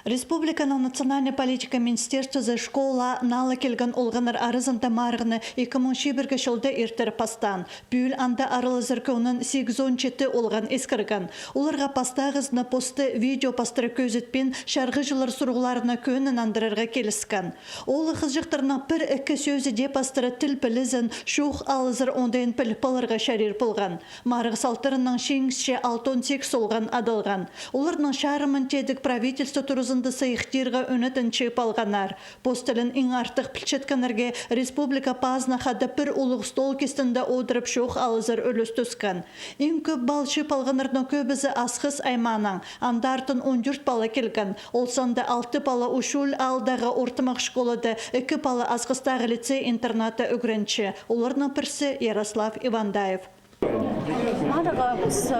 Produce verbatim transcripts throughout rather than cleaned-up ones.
Республиканың национальнай политика министерствозы школаа налы килген олғаннар аразында марығны ікі муң чибіргі чылда иртіріп пастаан. Пӱӱл анда аралазар кӧңнін сигізон читі олған искірген. Оларға пастағызына посты видео пастыра кӧзітпин, чарғыҷылар сурығларына кӧні нандырарға киліскен. Оолах-хызыҷахтарның пір-ікі сӧзі дее пастыра тіл пілізін, чоох алызар оңдайын піліп аларға чарир полған. Марығ салтарынаң чиңісче алтон сигіс олған адалған. Оларның чарымын тедік правительство туразында сыйыхтирға ӱнетін чыып алғаннар. Пос тілін иң артых пілчеткеннерге республика пазына хада пір улуғ стол кистінде одырып чоох алызар ӱлӱс тӱскен. Иң кӧп балл чыып алғаннарның кӧбізі Асхыс аймаанаң, анда артын он тӧрт пала килген. Ол санда алты пала Усть-Уль аалдағы ортымах школада, ікі пала Асхыстағы лицей-интернатта ӱгренче. Оларның пірсі Ярослав Ивандаев. Марығға піс, э,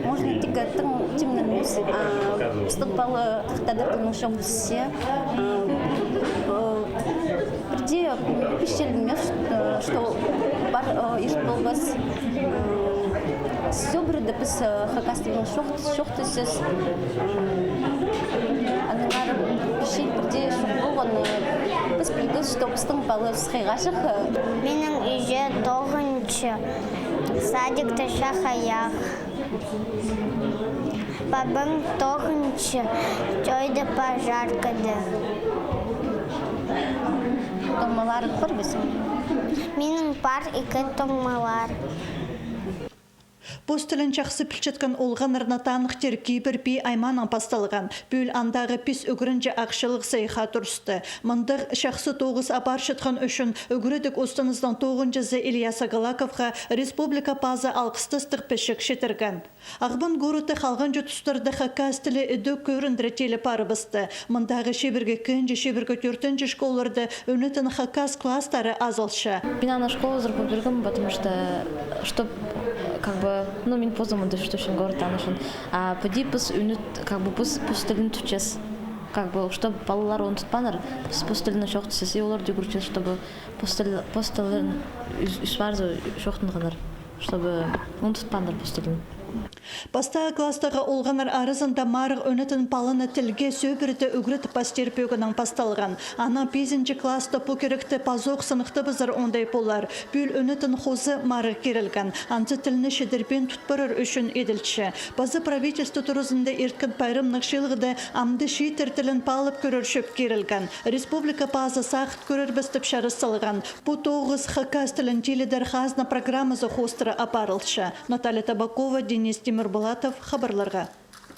можно тигі тың тимненмес, а пістің пала тадар тілінің чоохтасча, э, э, пірдее, м, пичелінмес, э, что пар, э, ирт полбас. Э, сӧбіреде піс, э, хакас тілінің чоох-, чоохтасчабыс. М, аннаңар пичел пірдее чох полған, э, піс пілгебіс, что пістің палабыс хыйғаҷах, э. Минің іҷе тоғынча садикта чахайах. Пабам тоғынча чойда пожаркада. Тоңмаларың пар ба синің? Минің пар ікі тоңмалар. Пос тілін чахсы пілчеткен олғаннарны таныхтир кибір Пии аймаанаң пасталған. Пӱӱл андағы пис ӱгренҷі ахчалығ сыйыхха турысты. Мындағ чахсы тоғыс апарчатхан ӱчӱн ӱгредіг устанызының тоғынҷызы Илья Сагалаковха республика пазы алғыстастығ пічік читірген. Ағбан городта халғанҷы тустарда хакас тілі ідӧк кӧріндіре тиліп парыбысты. Мындағы чибіргі ікінҷі, чибіргі тӧртінҷі школаларда ӱнетін хакас класстары азылча. Мин аны школазар пу пиргем, потому что, чтоб, как бы, ну, мин позым мында чуртапчам, городта, аның ӱчӱн. А піди піс ӱнет, как бы, піс пос тілін тутчабыс. Как бы, чтоб палалар ундутпааннар, піс пос тілінең чоохтасчабыс, и оларны ӱгретчебіс, чтобы пос тіл, пос тілін ӱс, ӱс парза чоохтанғаннар, чтобы ундутпааннар пос тілін. Пастағы класстағы олғаннар аразында марығ ӱнетін паланы тілге сӧбіреде ӱгредіп пастир пӧгінең пасталған. Анаң пизінҷі класста пу киректі пазох сыныхтабызар оңдай полар. Пӱӱл ӱнетін хоза марығ кирілген. Анзы тілні чідірбин тут парар ӱчӱн иділче. Паза правительство туразында ирткен пайрамнығ чыылығда амды чииттер тілін паалап кӧрер чӧп кирілген. Республика пазы сағыт кӧрербіс тіп чарыс салған. Пу тоғыс хакас тілін тилідер хазна программазы хоостыра апарылча. Наталья Табакова, Денис Тимирбулатов, хабарларға.